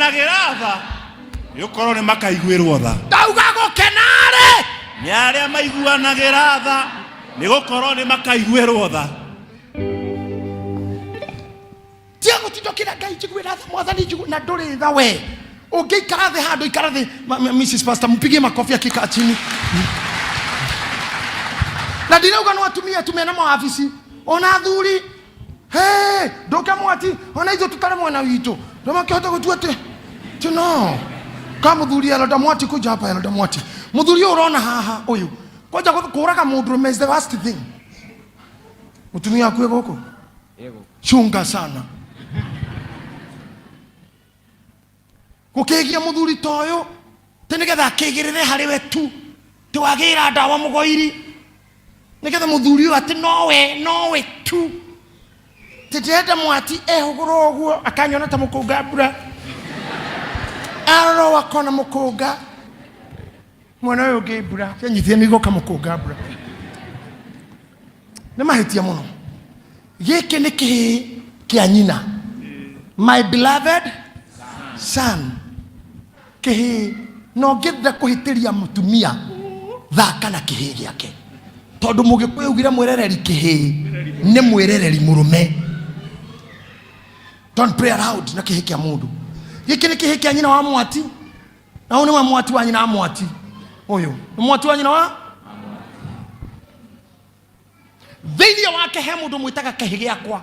Maiguanagĩra tha, nĩ gũkorwo nĩ makaiguĩrwo tha. Ndauga gũkena-rĩ Nĩ arĩa maiguanagĩra tha, nĩ gũkorwo nĩ makaiguĩrwo tha. Tiga gũtinda ũkĩra Ngai njiguĩra tha, Mwathani njigu na ndũrĩ tha we. Ũngĩikara thĩ handũ ikara thĩ. Mrs. Pastor mpigie makofi akikaa chini. Na ndirauga no atumia tu mena mawabici ona athuri. Hey, nduke mwati ona ithuĩ tũtarĩ mwena witũ ndũmakĩhota gũtua atĩ ti no ka mũthuri Elda Mwati kuja hapa. Elda Mwati, mũthuri ũyũ ũrona haha ũyũ kwanja kũraga mũndũrũme is the worst thing. Mũtumia waku ĩ gũkũ, chunga sana gũkĩgia mũthuri ta ũyũ tĩ nĩgetha akĩgĩrĩre harĩ we tu tĩ wagĩra ndawa mũgoiri nĩgetha mũthuri ũyũ atĩ nowe nowe tu tĩ ndĩrenda Mwati ehũgũra ũguo akanyona ta mũkũnga mbura, arora ũũ akona mũkũnga mwena ũyũ ũngĩ mbura kĩnyithie nĩ igoka mũkũnga mbura. Nĩ mahĩtia mũno. Gĩkĩ nĩ kĩhĩĩ kĩa nyina, my beloved son, kĩhĩĩ. Na ũngĩenda kũhĩtĩria mũtumia, thaka na kĩhĩĩ gĩake, tondũ Mũgĩkũyũ augire mwĩrereri kĩhĩĩ nĩ mwĩrereri mũrũme. Don't play around na kĩhĩĩ kĩa mũndũ. Gĩkĩ nĩ kĩhĩĩ kĩa nyina wa Mwati, na ũyũ nĩwe Mwati wa nyina wa Mwati. Ũyũ nĩ Mwati wa nyina wa thĩinĩ wake he mũndũ mwĩtaga kĩhĩ gĩakwa.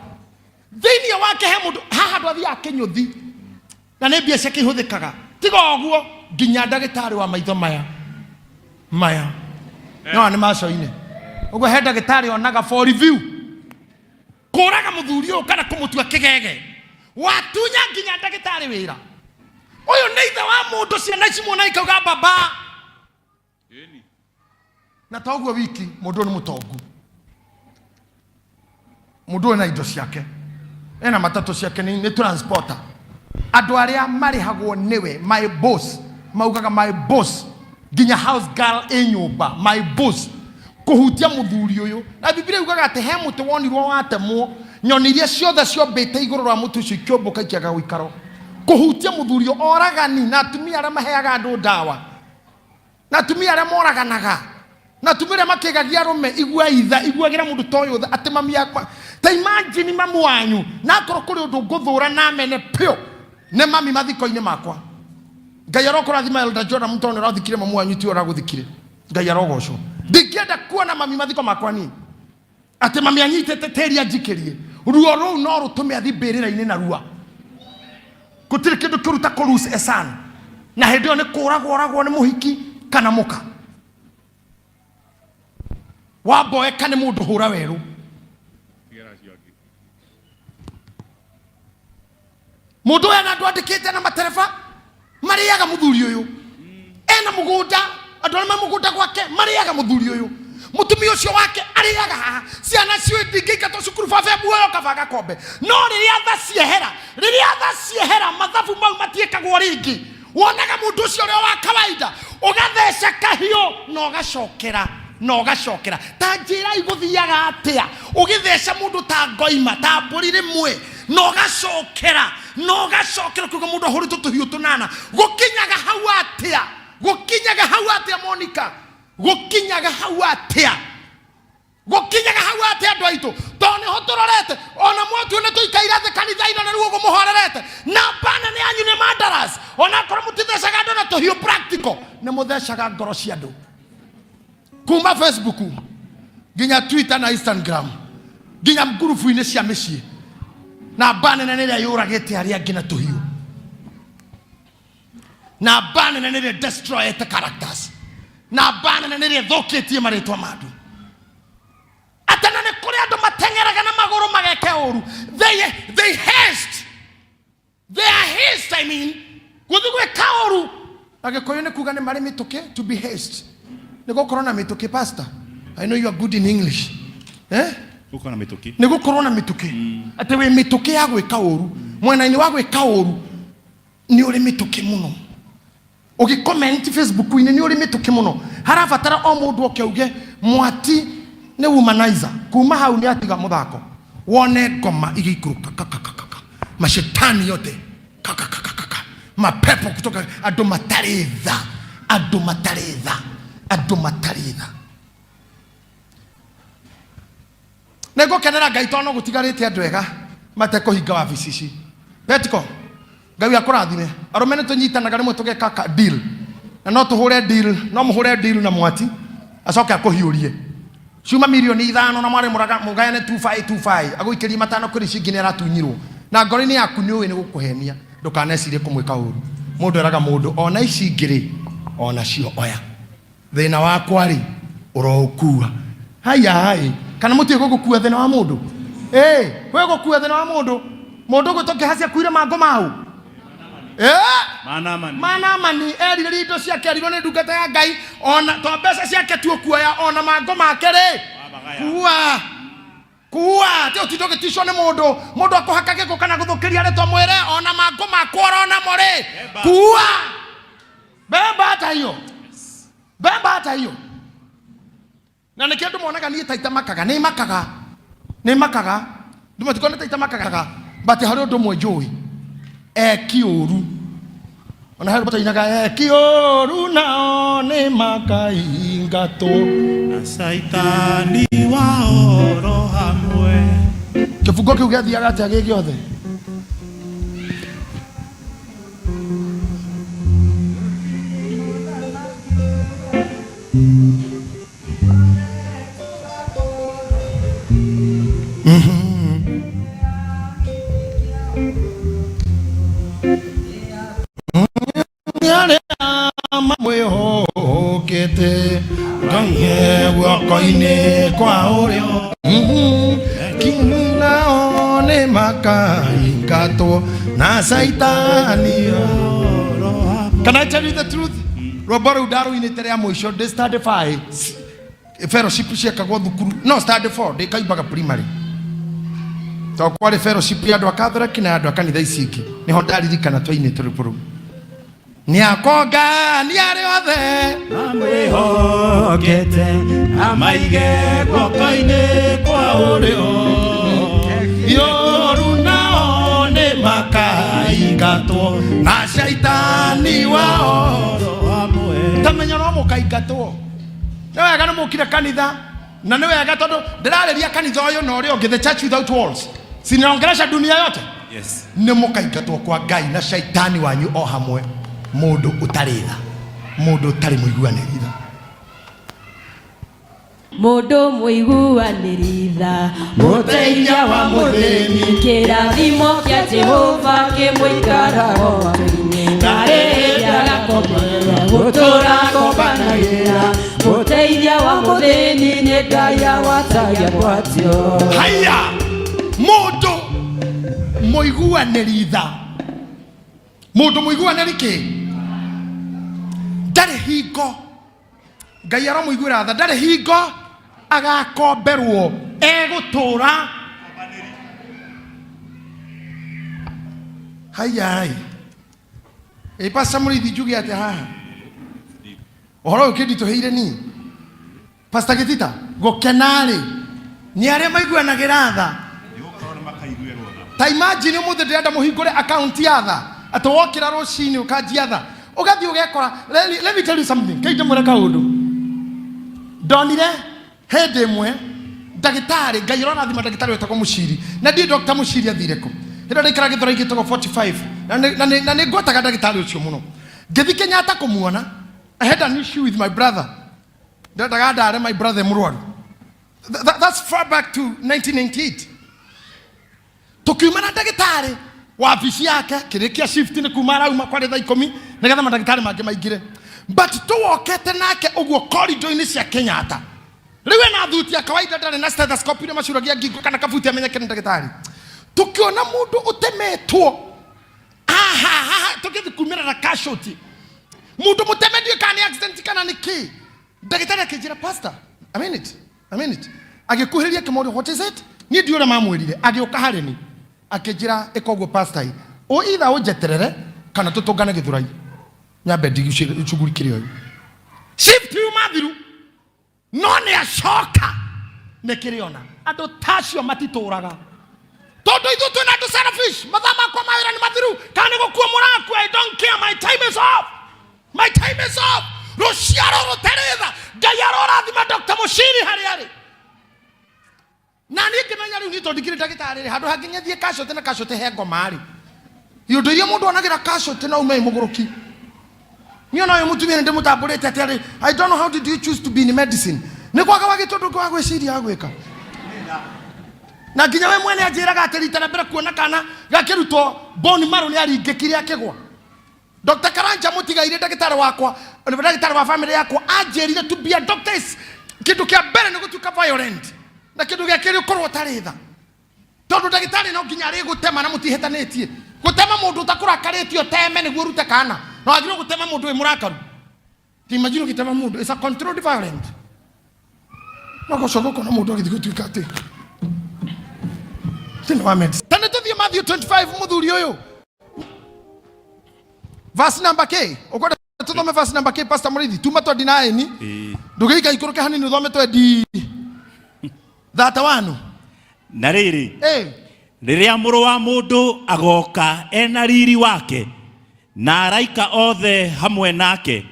Thĩinĩ wake he mũndũ haha andũ athiaga kĩnyũthi na nĩ mbia ciake ihũthĩkaga. Tiga ũguo, nginya ndagĩtarĩ wa maitho maya maya no nĩ macoinĩ ũguo, he ndagĩtarĩ onaga for review. Kũraga mũthuri ũyũ kana kũmũtua kĩgege, watunya nginya ndagĩtarĩ wĩra. Ũyũ nĩ ithe wa mũndũ, ciana ici muona ikauga baba. Na toguo wiki, mũndũ ũyũ nĩ mũtongu, mũndũ ũyũ na indo ciake, ena matatũ ciake, nĩ transporter. Andũ arĩa marĩhagwo nĩwe, my boss, maugaga my boss, nginya house girl ĩ nyũmba, my boss. Kũhutia mũthuri ũyũ, na Bibilia yugaga atĩ he mũtĩ wonirwo watemwo, nyoni iria ciothe ciombĩte igũrũ rwa mũtĩ ũcio ikĩũmbũka ikĩaga gũikaro. Kũhutia mũthuri ũyũ, oragani na atumia arĩa maheaga andũ ndawa, na atumia arĩa moraganaga, na atumia arĩa makĩgagia arũme, igua itha, iguagĩra mũndũ ta ũyũ tha, atĩ mami yakwa. Ta imagine mamu wanyu, na akorwo kũrĩ ũndũ ngũthũra na mene piũ nĩ mami mathiko-inĩ makwa. Ngai arokũrathima, Elder Joram, tondũ nĩ ũrathikire mamu wanyu, tiwe ũragũthikire. Ngai arogocwo. Ndingĩenda kuona mami mathiko makwa niĩ, atĩ mami anyitĩte tĩri anjikĩrie. Ruo rũu no rũtũme athi mbĩrĩra-inĩ na rua. Gũtirĩ kĩndũ kĩũru ta kũ lose a son, na hĩndĩ ĩyo nĩ kũragwo oragwo nĩ mũhiki kana mũka wamboeka nĩ mũndũ hũra werũ. Mũndũ ũyũ ena andũ andĩkĩte na matereba marĩaga mũthuri ũyũ, ena mũgũnda, andũ arĩa me mũgũnda gwake marĩaga mũthuri ũyũ, mũtumia ũcio wake arĩaga haha, ciana ciũĩ ndingĩingatwo cukuru, baba e muoyo kaba gakombe. No rĩrĩa tha ciehera, rĩrĩa tha ciehera, mathabu mau matiĩkagwo rĩngĩ. Wonaga mũndũ ũcio ũrĩa wa kawaida, ũgatheca kahiũ na ũgacokera na ũgacokera. Ta njĩra igũthiaga atĩa ũgĩtheca mũndũ ta ngoima ta mbũri rĩmwe na ũgacokera na ũgacokera, kuga mũndũ ahũrĩtwo tũhiũ tũnana? Gũkinyaga hau atĩa? Gũkinyaga hau atĩa, Monica? Gũkinyaga hau atĩa? Gũkinyaga hau atĩa, andũ aitũ? Tondũ nĩho tũrorete ona mwatuo nĩ tũikaire thĩ kanitha-inĩ na rĩu ũguo mũhorerete na mbana nĩ yanyu nĩ mandaras. Onakorwo mũtithecaga andũ na tũhiũ practical, nĩ mũthecaga ngoro cia andũ kuma Facebook nginya Twitter na Instagram nginya ngurubu-inĩ cia mĩciĩ, na mbana nene ĩrĩa yũragĩte arĩa angĩ na tũhiũ, na mbana nene ĩrĩa destroyete characters, na mbana nene ĩrĩa ĩthũkĩtie marĩtwa ma andũ, atĩ na nĩ kũrĩ andũ mateng'eraga na magũrũ mageke ũru. They haste, they are haste, I mean, gũthiĩ gwĩka ũru. Na Gĩkũyũ nĩ kuga nĩ marĩ mĩtũkĩ, to be haste nĩ gũkorwo na mĩtũkĩ. Pastor, I know you are good in English, eh? Gũkorwo na mĩtũkĩ. Nĩ gũkorwo na mĩtũkĩ, atĩ wĩ mĩtũkĩ ya gwĩka ũru. Mwena-inĩ wa gwĩka ũru nĩ ũrĩ mĩtũkĩ mũno. Ũgĩcomment Facebook-inĩ nĩ ũrĩ mĩtũkĩ mũno. Harabatara o mũndũ oke auge Mwati nĩ womanizer, kuma hau nĩ atiga mũthako, wone ngoma igĩikũrũka kakakakaka, mashetani yote kakakakaka. Mapepo kutoka andũ matarĩ tha, andũ matarĩ tha, andũ matarĩ tha. Nĩ ngũkenera Ngai tondũ no gũtigarĩte andũ ega matekũhinga wabici ici. Petiko, Ngai akũrathime. Arũme nĩ tũnyitanaga rĩmwe tũgeka ka deal, na no tũhũre deal, no mũhũre deal na mwati acoke akũhiũrie ciuma 5 milioni na mwarĩ mũgayane 2525, agũikĩrie 5 kũrĩ icio ingĩ nĩ aratunyirwo, na ngoro-inĩ yaku nĩ ũĩ nĩ gũkũhenia. Ndũkanecirie kũmwĩka ũru. Mũndũ eraga mũndũ ona ici ingĩ rĩ, onacio oya, thĩna wakwa rĩ ũroũkua. Haya hai, kana mũtiĩ gũgũkua thĩna wa mũndũ? Ĩ kwĩ gũkua thĩna wa mũndũ? Mũndũ ũgwĩtwo Gehazi akuire mangũ mau. Ĩ Manamani. Manamani erirĩria indo ciake, erirwo nĩ ndungata ya Ngai ona to mbeca ciake tu ũkuoya, ona mangũ make rĩ. Wabagaya. Kua kua, ti ũtinde ũgĩticwo nĩ mũndũ, mũndũ akũhaka gĩko kana gũthũkĩria rĩtwa, mwĩre ona mangũ makwa ũronamo rĩ. Beba. Kua, beba hata hiyo, beba hata hiyo. Na nĩkĩo andũ monaga niĩ ta itamakaga. Nĩ makaga, nĩ makaga, ndũmatikone ta itamakaga, but harĩ ũndũ ũmwe njũĩ, eki ũru ona harĩ tũinaga eki ũru nao nĩ makaingatwo Na Saitani wao oro hamwe. Kĩbungo kĩu gĩathiaga atĩa gĩ gĩothe? Nĩ arĩa mamwĩhokete Ngai e guoko-inĩ kwa ũrĩo, nao nĩ makaingatwo na Caitani Oro hamwe. Can I tell you the truth? Rwĩmbo rũu ndarũinĩte rĩa mũico ndĩ standard 5, fellowship ciekagwo thukuru, no standard 4, ndĩ Kaimbaga Primary, tondũ kwarĩ fellowship ya andũ a Catholic na ya andũ a kanitha ici ingĩ. Nĩho ndaririkana twainĩte rwĩmbo rũu, nĩ akongania arĩa othe Mamwĩhokete amaige guoko-inĩ kwa ũrĩo. Yoru nao nĩ makaingatwo na Caitani wao. Oro hamwe. Tamenya no mũkaingatwo. Nĩ wega nĩ mũkire kanitha, na nĩ wega tondũ ndĩrarĩria kanitha ũyũ na ũrĩa ũngĩ, the church without walls, sinaongelesha dunia yote. Yes. Nĩ mũkaingatwo kwa Ngai na Caitani wanyu o hamwe. Mũndũ ũtarĩ tha, mũndũ ũtarĩ mũiguanĩri tha. Mũndũ mũiguanĩri tha, mũteithia wa mũthĩni, kĩrathimo kĩa Jehova kĩmũikarago matũ-inĩ, na rĩrĩa agakomera gũtũra akombanagĩra. Mũteithia wa mũthĩni nĩ Ngai agwatagia ngwatio. Haya, mũndũ mũiguanĩri tha, mũndũ mũiguanĩri kĩ ndarĩ hingo, Ngai aramũiguĩra tha, ndarĩ hingo agakomberwo, egũtũra. Hayai, ĩ Pastor Mũrĩithi, njuge atĩa haha? Ũhoro ũyũ kĩnditũhĩire niĩ, Pastor Gĩtita. Gũkena-rĩ nĩ arĩa maiguanagĩra tha, Nĩgũkorwo nĩ makaiguĩrwo tha. Ta imagine ũmũthĩ ndĩrenda mũhingũre account ya tha, atĩ wokĩra rũcinĩ ũkanjia tha, ũgathiĩ ũgekora. Let me tell you something, kei ndĩmwĩre kaũndũ ndonire hĩndĩ ĩmwe. Ndagĩtarĩ, Ngai ũrorathima ndagĩtarĩ wetagwo Mũciri, na ndiĩ Dr. Mũciri athire kũ. Hĩndĩ ĩyo ndaikara Gĩthũrai gĩtagwo 45, na nĩ ngwetaga ndagĩtarĩ ũcio mũno. Ngĩthiĩ Kenyatta kũmuona. I had an issue with my brother, ndendaga ndare my brother mũrwaru. That's far back to 1998. Tukiuma na ndagĩtarĩ wabici yake, kĩrĩkia shift nĩ kuma arauma, kwarĩ thaa 10, nĩgetha mandagĩtarĩ mangĩ maingĩre, but tũwokete nake ũguo corridor-inĩ cia Kenyatta. Rĩu ena thuti ya kawaida, ndarĩ na stethoscope iria macuragia ngingo kana kabuti amenyeke nĩ ndagĩtarĩ. Tukiona mũndũ ũtemetwo haha haha, tũgĩthiĩ kumĩra na casualty, mũndũ mũteme, ndiũĩ kana nĩ accident kana nĩ kĩ. Ndagĩtarĩ akĩnjĩra, "Pastor, a minute, a minute." Agĩkuhĩrĩria, akĩmoria, "What is it?" Niĩ ndiũĩ ũrĩa mamwĩrire. Agĩũka harĩ ni, akĩnjĩra, "Ĩka ũguo, pastor, ĩ o either ũnjeterere kana tũtũngane Gĩthũrai, nyambe ndigicugurikĩre ũyũ." Shift yuma thiru, no nĩ acoka nĩ kĩrĩona andũ tacio matitũraga. Tondũ ithuĩ twĩna andũ selfish. Mathaa makwa ma wĩra nĩ mathiru, kana nĩ gũkua mũrakua, I don't care, my time is off. My time is off. Rũciaro rũtarĩ tha. Ngai arorathima Dr. Mushiri harĩa arĩ. Na niĩ ngĩmenya rĩu niĩ tondũ ndikĩrĩ ndagĩtarĩ rĩ, handũ hangĩ ng'ethiĩ casualty na casualty he ngoma rĩ. Iũndũ iria mũndũ onagĩra casualty no ume mũgũrũki. Niĩ ona ũyũ mũtumia nĩ ndĩmũtambũrĩte atĩ arĩ, I don't know how did you choose to be in medicine. Nĩ kwaga wagĩte ũndũ ũngĩ wa gwĩciria wa gwĩka. Na nginya we mwene anjĩraga atĩ rita rĩa mbere kuona kana gakĩrutwo bone marrow nĩ aringĩkire akĩgwa. Dr. Karanja mũtigaire ndagĩtarĩ wakwa, ndagĩtarĩ wa family yakwa anjĩrire to be a doctor is kĩndũ kĩa mbere nĩ gũtuĩka violent na kĩndũ gĩa kerĩ ũkorwo ũtarĩ tha. Tondũ ndagĩtarĩ no nginya arĩgũtema na mũtihĩtanĩtie. Gũtema mũndũ ũtakũrakarĩtie ũteme nĩguo ũrute kana. Na wagĩrĩirwo gũtema mũndũ wĩ mũrakaru. Ti imagine ũgĩtema mũndũ, it's a controlled violent. No gũcoka ũkona mũndũ agĩthiĩ gũtuĩka atĩ thĩinĩ wa medicine. Ta nĩ tũthiĩ Matthew 25 mũthuri ũyũ. Verse number K. Ũkwenda tũthome verse number K, Pastor Mũrĩithi? Tuma 29. Ndũgĩika ikũrũke hanini ũthome 20 31. Na rĩrĩ, rĩrĩa mũrũ wa mũndũ agoka ena riri wake na araika othe hamwe nake,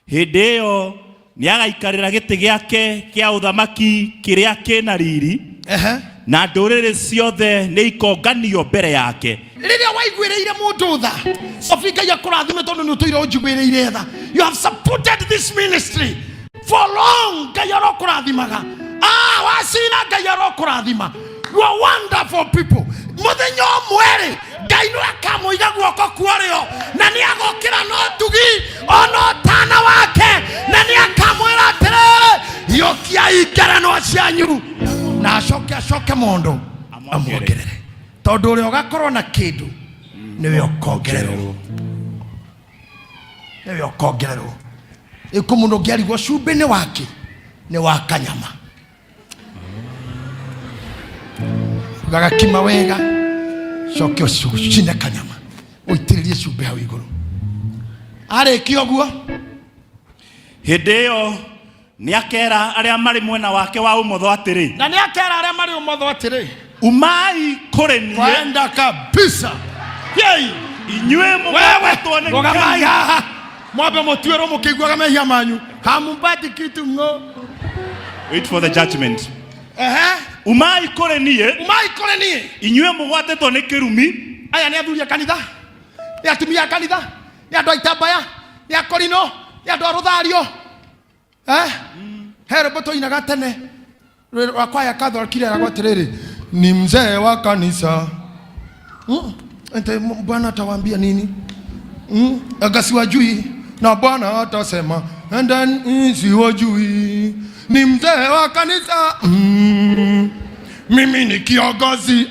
hĩndĩ ĩyo nĩagaikarĩra gĩtĩ gĩake kĩa ũthamaki kĩrĩa kĩna riri, na ndũrĩrĩ ciothe nĩ ikonganio mbere yake. Rĩrĩa waiguĩrĩire mũndũ tha, Sophie, Ngai akũrathime tondũ nĩ ũtũire ũnjiguĩrĩire tha. You have supported this ministry for long. Ngai arokũrathimaga. Wacina Ngai arokũrathima. You are wonderful people. Mũthenya ũmwe rĩ, Ngai nĩ akamũiga guoko kwa ũrĩo na nĩ agokĩra na ũtugi ona ũtana wake, na nĩ akamwĩra atĩrĩrĩ, hiũkiai ngerenwa cianyu, na acoke acoke mũndũ amuongerere, tondũ ũrĩa ũgakorwo na kĩndũ nĩwe ũkongererwo, nĩwe ũkongererwo. Ĩkũ mũndũ ũngĩarigwo cumbĩ nĩ wake nĩ wa kanyama gagakima wega, coke ũcine kanyama ũitĩrĩrie cumbĩ hau igũrũ. Arĩkia ũguo, hĩndĩ ĩyo nĩakera arĩa marĩ mwena wake wa ũmotho atĩrĩ, na nĩ akera arĩa marĩ ũmotho atĩrĩ, umai kũrĩ niĩ kwaenda kabisa yei inyuĩ mũgwatwo nĩ rũgamai haha mwambe mũtuĩrwo mũkĩiguaga mehia manyu, hamumbati kitu ng'o. Wait for the judgment. Ehe. Umai kũrĩ niĩ umai kũrĩ niĩ inyuĩ mũgwatĩtwo nĩ kĩrumi, aya nĩ athuri a kanitha, nĩ atumia a kanitha, nĩ andũ a itambaya, nĩ akorino, nĩ andũ a rũthario. He rwĩmbo twainaga tene rwa kwaya Catholic rĩragwo atĩrĩrĩ, ni mzee wa kanisa. Ente, Bwana atawaambia nini? Anga siwajui, na Bwana atasema and then siwajui, ni mzee wa kanisa. Mimi ni kiongozi.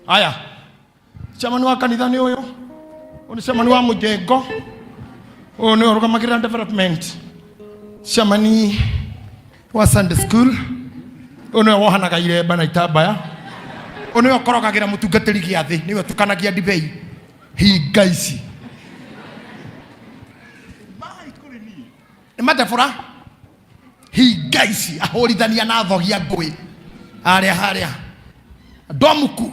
Aya, chairman wa kanitha nĩ ũyũ, ũyũ nĩ chairman wa mũjengo, ũyũ nĩ ũrũgamagĩrĩra development, chairman wa Sunday school, ũyũ nĩwe wohanaga iremba na itambaya, ũyũ nĩwe ũkorogagĩra mũtungatĩri gĩathĩ, nĩwe ũtukanagia ndibei. Hinga ici nĩ matebũra. Hinga ici ahũrithania na thogia ngũĩ harĩa harĩa andũ a muku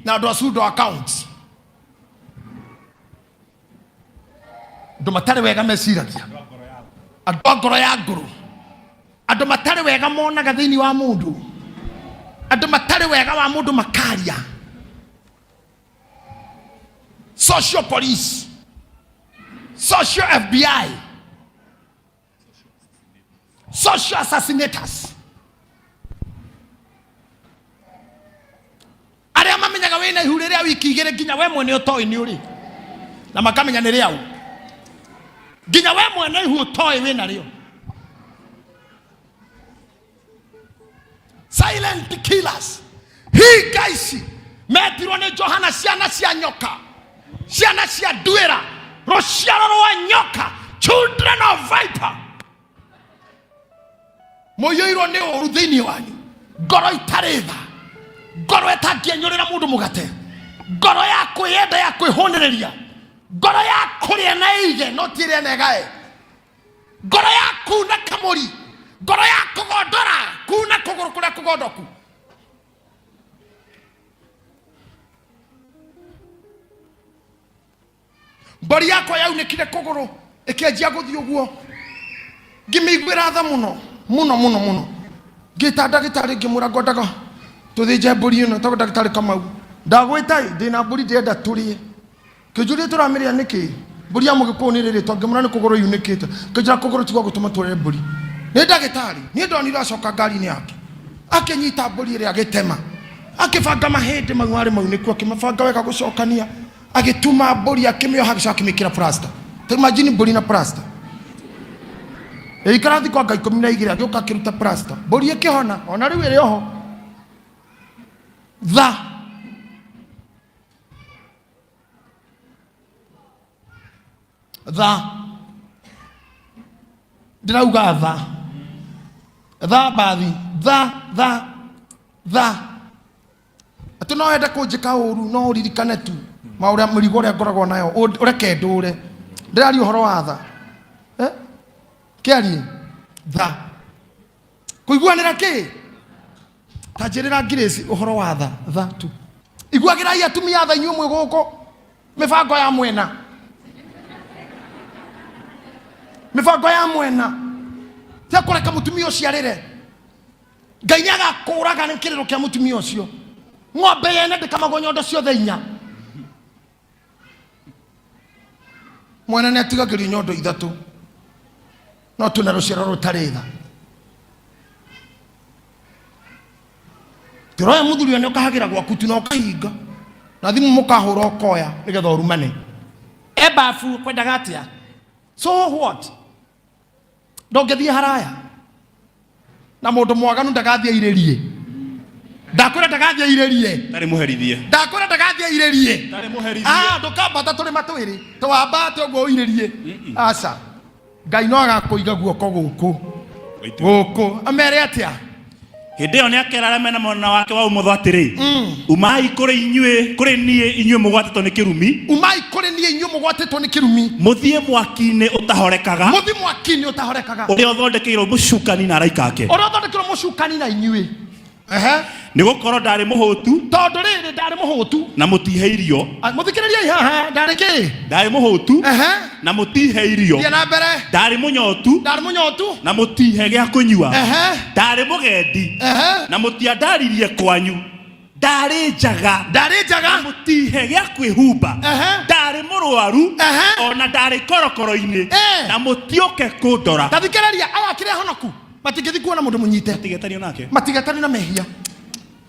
na andũ a pseudo accounts, andũ matarĩ wega meciragia, andũ a ngoro ya ngũrũ, andũ matarĩ wega monaga thĩinĩ wa mũndũ, andũ matarĩ wega wa mũndũ makaria. Social police, social FBI, social assassinators, arĩa mamenyaga wĩna ihu rĩrĩa wiki igĩrĩ nginya we mwene ũtoĩ nĩ ũrĩ, na makamenya nĩ rĩau, nginya we mwene ihu ũtoĩ wĩna rĩo. Silent killers. Hinga ici metirwo nĩ Johana ciana cia nyoka, ciana cia nduĩra, rũciaro rwa nyoka, children of viper. Mũiyũirwo nĩ ũũru thĩinĩ wanyu, ngoro itarĩ tha, ngoro ĩtangĩenyũrĩra mũndũ mũgate, ngoro ya kwĩyenda, ya kwĩhũnĩrĩria, ngoro ya kũrĩa na ĩige no ti ĩrĩa na ĩgae, ngoro ya kuna kamũri, Ngoro ya kũgondora kuna kũgũrũ kũrĩa kũgondoku. Mbori yakwa yaunĩkire kũgũrũ ĩkĩanjia gũthiĩ ũguo, ngĩmĩiguĩra tha mũno mũno mũno mũno. Ngĩta ndagĩtarĩ ngĩmwĩra ngwendaga tũthĩnje mbũri ĩno, tagwo ndagĩtarĩ Kamau. Ndagwĩta ĩ, ndĩna mbũri ndĩrenda tũrĩe. Kĩnjũria tũramĩrĩa nĩkĩ? Mbũri ya mũgĩkũyũ nĩ ĩrĩrĩtwo. Ngĩmwĩra nĩ kũgũrũ yunĩkĩte. Kĩnjĩra kũgũrũ ti gwa gũtũma tũrĩe mbũri. Nĩ ndagĩtarĩ. Niĩ ndonire acoka ngari-inĩ yake. Akĩnyita mbũri ĩrĩa agĩtema. Akĩbanga mahĩndĩ mau marĩ maunĩku, akĩmabanga wega gũcokania. Agĩtuma mbũri akĩmĩoha agĩcoka akĩmĩkĩra plaster. Ta imagine mbũri na plaster. Ĩikara thikũ anga 12 agĩũka akĩruta plaster. Mbũri ĩkĩhona ona rĩu ĩrĩ oho. Tha. Tha. Ndĩrauga tha. Tha mbathi. Tha, tha, tha. Atĩ no wende kũnjĩka ũru no ũririkane tu maũrĩa mĩrigo ũrĩa ngoragwo nayo ũreke ndũre. Ndĩraria ũhoro wa tha. Eh? Kĩarie tha. Kũiguanĩra kĩ? Ta njĩrĩra Grace ũhoro wa tha, tha tu. Iguagĩrai atumia tha inyuĩ mwĩ gũkũ mĩbango ya mwena. Mĩbango ya mwena. Tia kũreka mũtumia ũcio arĩre. Ngai nĩ agakũraga nĩ kĩrĩro kĩa mũtumia ũcio. Ng'ombe yene ndĩkamagwo nyondo ciothe inya. Mwene nĩ atigagĩrio nyondo ithatũ. No twĩna rũciaro rũtarĩ tha. Tũroya mũthuri ũyũ nĩ ũkahagĩra gwaku tu na ũkahinga. Na thimũ mũkahũra ũkoya nĩgetha ũrumane. E babu kwendaga atĩa? So what? Ndũngĩthiĩ haraya. Na mũndũ mwaganu ndagathiĩ airĩrie. Ndakwĩra ndagathiĩ airĩrie. Ndarĩ mũherithie. Ndakwĩra ndagathiĩ airĩrie. Ndarĩ mũherithie. Ah, ndũkambata tũrĩma twĩrĩ. Twambate ũguo ũirĩrie. Aca. Ngai no agakũiga guoko gũkũ. Gũkũ. Amere atĩa? Hĩndĩ ĩyo nĩakera arĩa mena mwena wake wa ũmotho atĩrĩ, umai kũrĩ inyuĩ, kũrĩ niĩ inyuĩ mũgwatĩtwo nĩ kĩrumi, Umai kũrĩ niĩ inyuĩ mũgwatĩtwo nĩ kĩrumi. Mũthiĩ mwaki-inĩ ũtahorekaga, Mũthiĩ mwaki-inĩ ũtahorekaga. Ũrĩa ũthondekeirwo mũcukani na araika ake. Ũrĩa ũthondekeirwo mũcukani na inyuĩ. Ehe. Nĩ gũkorwo ndarĩ mũhũtu, Tondũ rĩrĩ ndarĩ mũhũtu. Na mũtihe irio. Ah, mũthikĩrĩriai haha, ndarĩ kĩ? Ndarĩ mũhũtu, Ehe. Na mũtihe irio. Thiĩ na mbere. Ndarĩ mũnyotu, Ndarĩ mũnyotu. Na mũtihe gĩa kũnyua. Ehe. Ndarĩ mũgendi, Ehe. Na mũtiandaririe kwanyu. Ndarĩ njaga, Ndarĩ njaga. Na mũtihe gĩa kwĩhumba. Ehe. Ndarĩ mũrwaru, Ehe. ona ndarĩ korokoro-inĩ, Eh. na mũtioke kũndora. Tathikĩrĩria aya kĩrĩa honoku matingĩthiĩ kuona mũndũ mũnyite. Matigetanio nake. Matigetanio na mehia.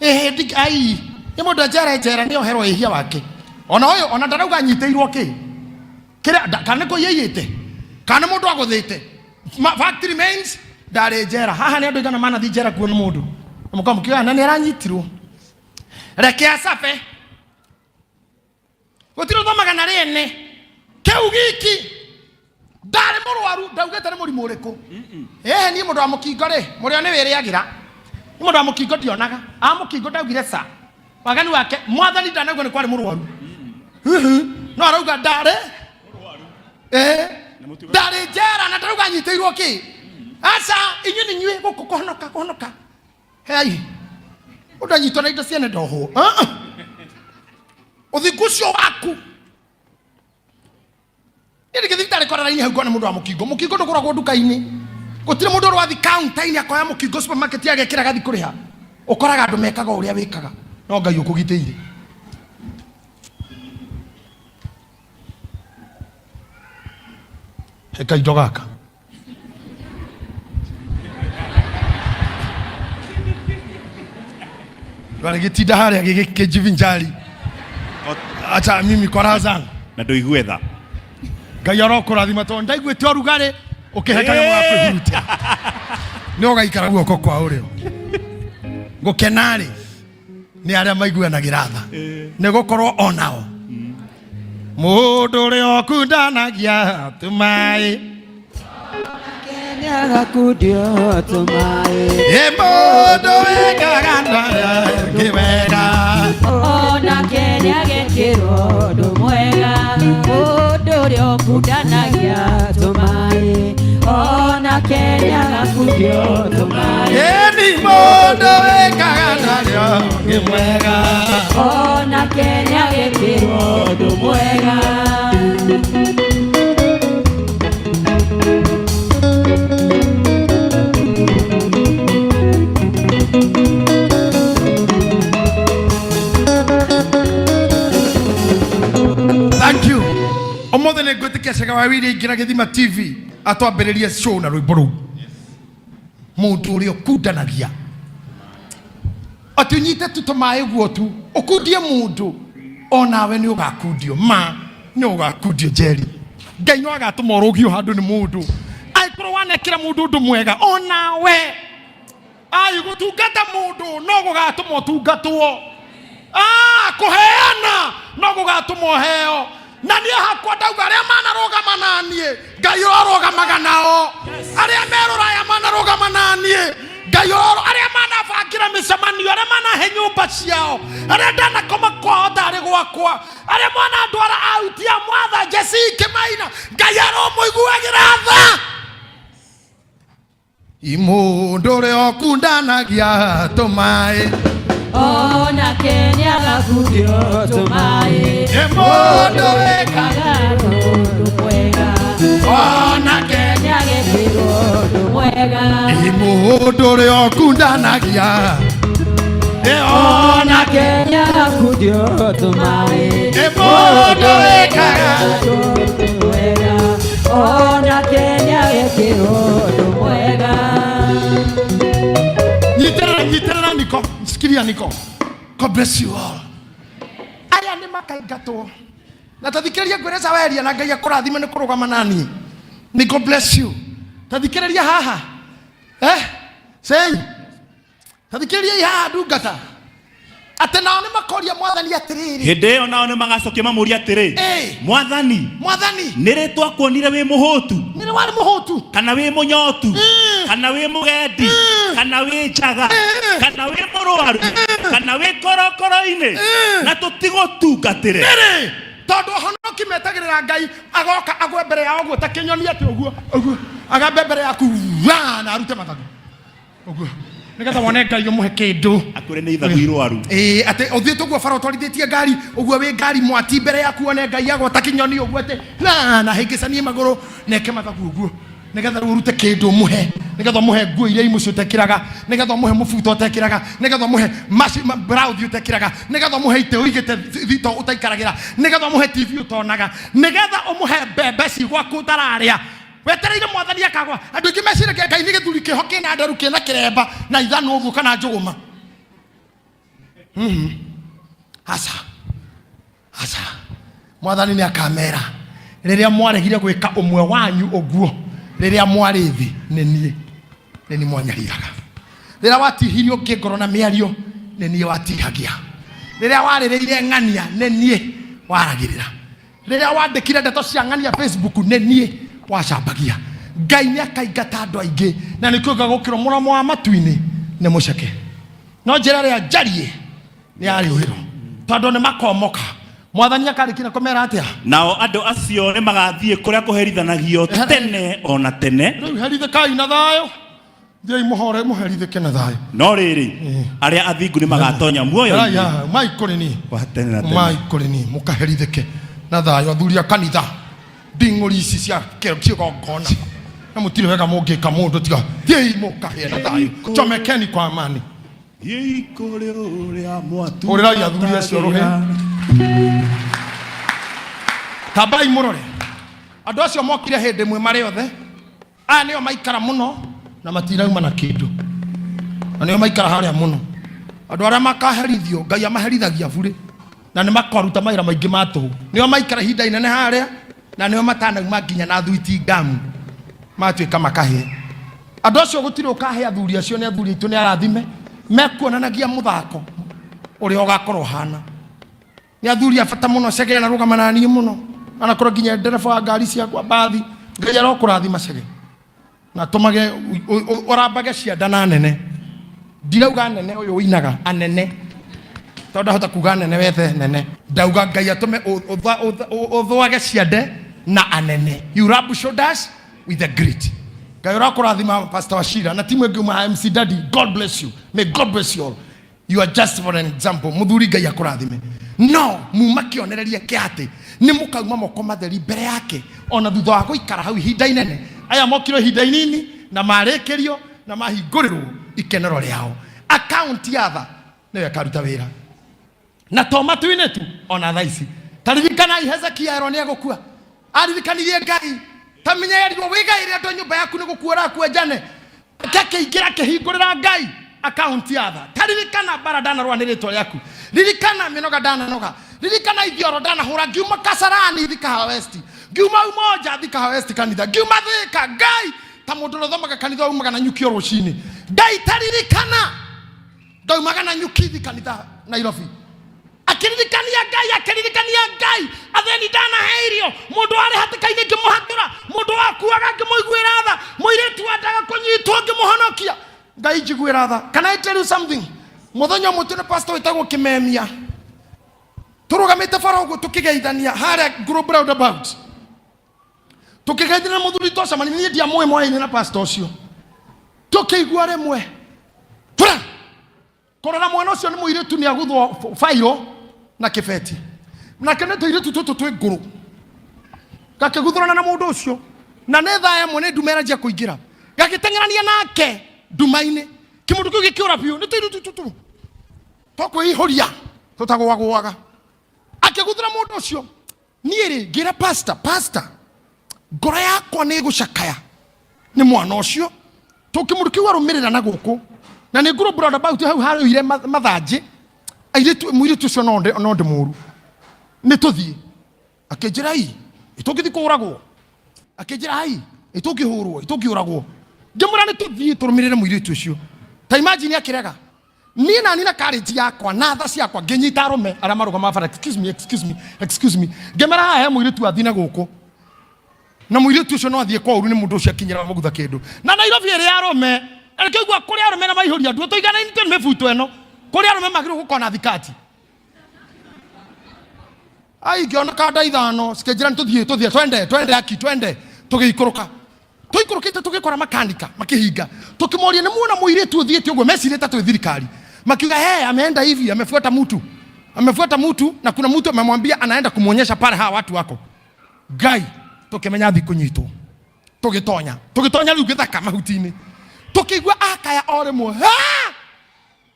Ehe, ai nĩ mũndũ njera njera nĩ oherwo ehia wake. Ona ũyũ ona ndarauga anyitĩirwo kĩ kĩrĩa kana nĩ kũiyaiyĩte kana nĩ mũndũ agũthĩte. Fact remains ndarĩ njera. Haha nĩ andũ aigana manathiĩ njera kuona mũndũ na mũkorwo mũkiuga na nĩ aranyitirwo. Reke acabe gũtirĩ ũthomaga na rĩene kĩu giki. Ndarĩ mũrwaru, ndaugĩte nĩ mũrimũ ũrĩkũ. Ĩhĩ, niĩ mũndũ wa mũkingo rĩ, mũrĩo nĩ wĩrĩagĩra. Nĩ mũndũ wa mũkingo ndionaga a mũkingo, ndaugire ca waganu wake mwathani ndanauga nĩ kwarĩ mũrwaru. Hihi, no arauga ndarĩ ĩĩ ndarĩ njera na ndarauga anyitĩirwo kĩ. Aca, inyuĩ nĩ inyuĩ gũkũ kũhonoka kũhonoka. Hei, ũndũ anyitwo na indo ciene ndohwo. Ah, ah. Ũthingu ũcio waku niĩ ndingĩthiĩ thibitarĩ kwara raini hau ngone mũndũ wa mũkingo. Mũkingo ndũgũragwo nduka-inĩ. Gũtirĩ mũndũ ũrwathi counter-inĩ akoya mũkingo supermarket agekĩra agathi kũrĩha. Ũkoraga andũ mekaga ũrĩa wĩkaga no Ngai ũkũgitĩire. He kaindo gaka. Ndwarĩ harĩa gĩgĩkĩnjivinjari. Acha mimi kwa raha zangu. Na ndũigue tha. Ngai arokũrathima tondũ ndaiguĩte ũrugarĩ ũkĩhe kanyamũ ga kwĩhurutia. Nĩ ũgaikara guoko kwa ũrĩo. Gũkena-rĩ nĩ arĩa maiguanagĩra tha, nĩ gũkorwo onao mũndũ ũrĩa ũkundanagia tũmaĩ. Nĩagakundio tũmaĩ. Ĩ mũndũ wĩkaga ndangĩ wega. Onake nĩagekĩrwo ũndũ mwega. Mũndũ ũrĩa ũkundanagia tũmaĩ. Onake nĩagakundio tũmaĩ. Ĩni mũndũ wĩkaga narĩo nĩ mwega. Onake nĩagekĩrwo ũndũ mwega. Thank you. Ũmũthĩ nĩ ngwĩtĩkia Cega wa Wĩiria ingĩra Gĩthima TV atwambĩrĩrie show na rwĩmbo rũu. Mũndũ ũrĩa ũkundanagia atĩ ũnyite tu tũmaĩ ũguo tu ũkundie mũndũ onawe nĩ ũgakundio ma nĩ ũgakundio njeri. Ngai no agatũma ũrũgio handũ nĩ mũndũ angĩkorwo wanekĩra mũndũ ũndũ mwega onawe ai gũtungata mũndũ no gũgatũma ũtungatwo. Ah, kũheana no gũgatũma ũheo. Na niĩ hakwa ndauga arĩa manarũgama na niĩ Ngai ũrorũgamaga nao. Arĩa me rũraya manarũgama na niĩ Ngai ũroro, arĩa manabangĩra mĩcemanio, arĩa manahe nyũmba ciao, arĩa ndanakoma kwao ndarĩ gwakwa, arĩa mwanandwara out ya mwatha Jesse Kĩmaina, Ngai aromũiguagĩra tha. Imũndũ ũrĩa ũkundanagia tũmaĩ. Onake nĩagakundio tũmaĩ. Mũndũ wĩkaga ũndũ mwega. Onake nĩagekĩrwo ũndũ mwega. Mũndũ ũrĩa ũkundanagia. Onake nĩagakundio tũmaĩ. Mũndũ wĩkaga ũndũ mwega. Onake nĩagekĩrwo ũndũ mwega. Nyitĩrĩra, nyitĩrĩra Niko, sikiria Niko. God bless you all. Aya nĩ makaingatwo. Na tathikĩrĩria ngwĩre Saweria na Ngai akũrathime nĩ kũrũgama na niĩ. Ni God bless you. Tathikĩrĩria haha. Sei. Tathikĩrĩria haha ndungata. Atĩ nao nĩ makoria mwathani atĩrĩrĩ. Hĩndĩ ĩyo nao nĩ magacokia mamũrie atĩrĩ. Mwathani. Mwathani. Nĩ rĩ twakuonire wĩ mũhũtu? Nĩ rĩ warĩ mũhũtu? Kana wĩ mũnyotu? Kana wĩ mũgendi? Kana wĩ njaga? Kana wĩ mũrwaru? Kana wĩ korokoro-inĩ? Na tũtigũtungatĩre. Nĩ rĩ? Tondũ ahonoki metagĩrĩra Ngai agoka agwe mbere yao ũguo ta kĩnyoni atĩ ũguo, ũguo. Agambe mbere yaku, wa, na arute mathagu. Ũguo. Nĩgetha wone Ngai ũmũhe kĩndũ. Akwĩre nĩ ithagu irwaru. Ĩĩ, atĩ ũthiĩte ũguo bara ũtwarithĩtie ngari, ũguo wĩ ngari mwati mbere yaku wone Ngai agwa ta kĩnyoni ũguo atĩ, na, na hĩngĩcanie magũrũ, na eke mathagu ũguo. Nĩgetha rĩu ũrute kĩndũ ũmũhe, nĩgetha ũmũhe nguo iria imwe ũtekĩraga, nĩgetha ũmũhe mũbuto ũtekĩraga, nĩgetha ũmũhe blouse ũtekĩraga, nĩgetha ũmũhe itĩ ũigĩte thito ũtaikaragĩra, nĩgetha ũmũhe TV ũtonaga, nĩgetha ũmũhe mbembe ci gwaku ũtararĩa. Wetereire mwathani akagwa. Andũ aingĩ meciragia Ngai nĩ gĩthuri kĩho kĩna nderu kĩna kĩremba na ithanwa ũguo kana njũgũma. Aca. Aca. Mwathani nĩ akamera rĩrĩa mwaregire gwĩka ũmwe wanyu ũguo rĩrĩa mwarĩ thĩ, nĩ niĩ, nĩ niĩ mwanyariraga. Rĩrĩa watihirio ngĩngoro na mĩario, nĩ niĩ watihagia. Rĩrĩa warĩrĩire ng'ania, nĩ niĩ waragĩrĩra. Rĩrĩa wandĩkire ndeto cia ng'ania Facebook, nĩ niĩ wacambagia. Ngai nĩ akaingata andũ aingĩ, na nĩkĩo ngagũkĩrwo mũromo wa matu-inĩ nĩ mũceke. No njĩra ĩrĩa njariĩ nĩ ya rĩũrĩro, tondũ nĩ makomoka. Mwathani akarĩkia na kũmera atĩa? Nao andũ acio nĩ magathiĩ kũrĩa kũherithanagio tene o na tene. Rĩu herithĩkai na thayũ. Thiĩi mũhore mũherithĩke na thayũ. No rĩrĩ, arĩa athingu nĩ magatonya muoyo-inĩ. Rai haha, mai kũrĩ niĩ. Wa tene na tene. Mai kũrĩ niĩ, mũkaherithĩke na thayũ. Athuri a kanitha, nding'ũri ici cia kĩgongona. Na mũtirĩ wega mũngĩka mũndũ tiga thiĩi mũkahĩe na thayũ. Chomekeni kwa amani. Thiĩi kũrĩ ũrĩa mwatu. Hũrĩrai athuri acio rũhĩ. Tambai mũrore. Andũ acio mokire hĩndĩ ĩmwe marĩ othe. Aya nĩo maikara mũno na matirauma na kĩndũ. Na nĩo maikara harĩa mũno. Andũ arĩa makaherithio, Ngai amaherithagia burĩ. Na nĩ makaruta mawĩra maingĩ ma tũhũ. Nĩo maikara ihinda inene harĩa na nĩo matanauma nginya na thuiti ngamu. Matuĩka makahĩe. Andũ acio gũtirĩ ũkahe athuri acio, nĩ athuri aitũ nĩ arathime, mekuonanagia mũthako ũrĩa ũgakorwo ũhana. Nĩ athuri a bata mũno, Chege ararũgama na niĩ mũno. Anakorwo nginya ndereba wa ngari ciakwa mbathi. Ngai arokũrathima Chege. Na tũmage ũrambage cianda na nene. Ndirauga nene ũyũ ũinaga, anene. Tondũ ndahota kuga nene wethe nene. Ndauga Ngai atũme ũthwage ciande na anene. You rub shoulders with the great. Ngai ũrakũrathima, Pastor Wachira na timu ĩngĩ uma MC Daddy. God bless you. May God bless you all. You are just for an example. Mũthuri, Ngai akũrathime. No muma kĩonereria kĩa atĩ nĩ mũkauma moko matheri mbere yake ona thutha wa gũikara hau ihinda inene. Aya mokirwo ihinda inini na marĩkĩrio na mahingũrĩrwo ikenero rĩao. Akaunti ya tha nĩyo ĩkaruta wĩra na to matu-inĩ tu, ona thaa ici. Taririkanai Hezekia erwo nĩ egũkua, aririkanirie Ngai. Ta menya erirwo wĩgaĩre andũ a nyũmba yaku, nĩ gũkua ũrakua njane. Akĩingĩra akĩhingũrĩra Ngai akaunti ya tha. Taririkana mbara ndanarũa nĩ rĩtwa rĩaku, ririkana mĩnoga ndananoga, ririkana ithioro ndanahũra ngiuma Kasarani Thika West, ngiuma Umoja Thika West kanitha, ngiuma Thika. Ngai, ta mũndũ ũrĩa ũthomaga kanitha umaga na nyuki o rũcinĩ. Ngai, taririkana ndaumaga na nyuki thi kanitha Nairobi. Akĩririkania Ngai, akĩririkania Ngai athĩni ndanahe irio, mũndũ warĩ hatĩka-inĩ ngĩmũhatũra, mũndũ wakuaga ngĩmũiguĩra tha, mũirĩtu wendaga kũnyitwo ngĩmũhonokia. Ngai, njiguĩra tha. Can I tell you something? Mũthenya ũmwe twĩna pastor wĩtagwo Kĩmemia tũrũgamĩte bara ũguo tũkĩgeithania harĩa Globe Roundabout, tũkĩgeithania na mũthuri twacemania. Niĩ ndiamũĩ, mwaĩ-inĩ na pastor ũcio. Tũkĩigua rĩmwe tura kũrora mwana ũcio nĩ mũirĩtu nĩ aguthwo bairo na kĩbeti, nake nĩ tũirĩtu tũtũ twĩ ngũrũ gakĩguthũrana na mũndũ ũcio, na nĩ thaa ĩmwe nĩ nduma ĩranjia kũingĩra, gagĩteng'erania nake nduma-inĩ. Kĩmũndũ kĩu gĩkĩũra biũ. Nĩ tũirĩtu tũtũ twakwĩihũria tũtagũagũaga. Akĩguthũra mũndũ ũcio. Niĩ rĩ, ngĩra pastor, "Pastor, ngoro yakwa nĩ ĩgũcakaya nĩ mwana ũcio." Tũkĩmũndũ kĩu arũmĩrĩra na gũkũ na nĩ ngũrũ roundabout hau harũire mathanjĩ airĩtu. Mũirĩtu ũcio no ndĩ mũru, nĩ tũthiĩ. Akĩnjĩra, "Ai, ĩtũngĩthiĩ kũũragwo." Akĩnjĩra, "Ai, ĩtũngĩhũrwo, ĩtũngĩũragwo." Ngĩmwĩra, "Nĩ tũthiĩ tũrũmĩrĩre mũirĩtu ũcio." Ta imagine, akĩrega. Niĩ nani na courage yakwa na tha ciakwa ngĩnyita arũme arĩa marũgamaga bara, "Excuse me, excuse me, excuse me." Ngĩmera, "Haha he mũirĩtu athiĩ na gũkũ, na mũirĩtu ũcio no athiĩ kwa ũru nĩ mũndũ ũcio akinyĩra mũgutha kĩndũ." Na Nairobi ĩrĩ arũme kĩigua kũrĩ arũme na maihũria nduo tũiganaine nĩ mĩbuto ĩno, kũrĩ arũme magĩrĩirwo gũkorwo na thikati. Ai, ngĩona kanda 5 cikĩnjĩra nĩ tũthiĩ, tũthiĩ, twende, twende, aki twende. Tũgĩikũrũka, tũikũrũkĩte tũgĩkora makanika makĩhinga. Tũkĩmoria, "Nĩ muona mũirĩtu ũthiĩte ũguo?" Mecirĩte twĩ thirikari. Makiuga, "Hey, ameenda hivi, amefuata mtu, amefuata mtu, na kuna mtu amemwambia anaenda kumwonyesha pale hawa watu wako." Ngai, tũkĩmenya thi kũnyitwo. Tũgĩtonya, tũgĩtonya rĩu gĩthaka mahuti-inĩ, tũkĩigua akaya o rĩmwe. "Ah!"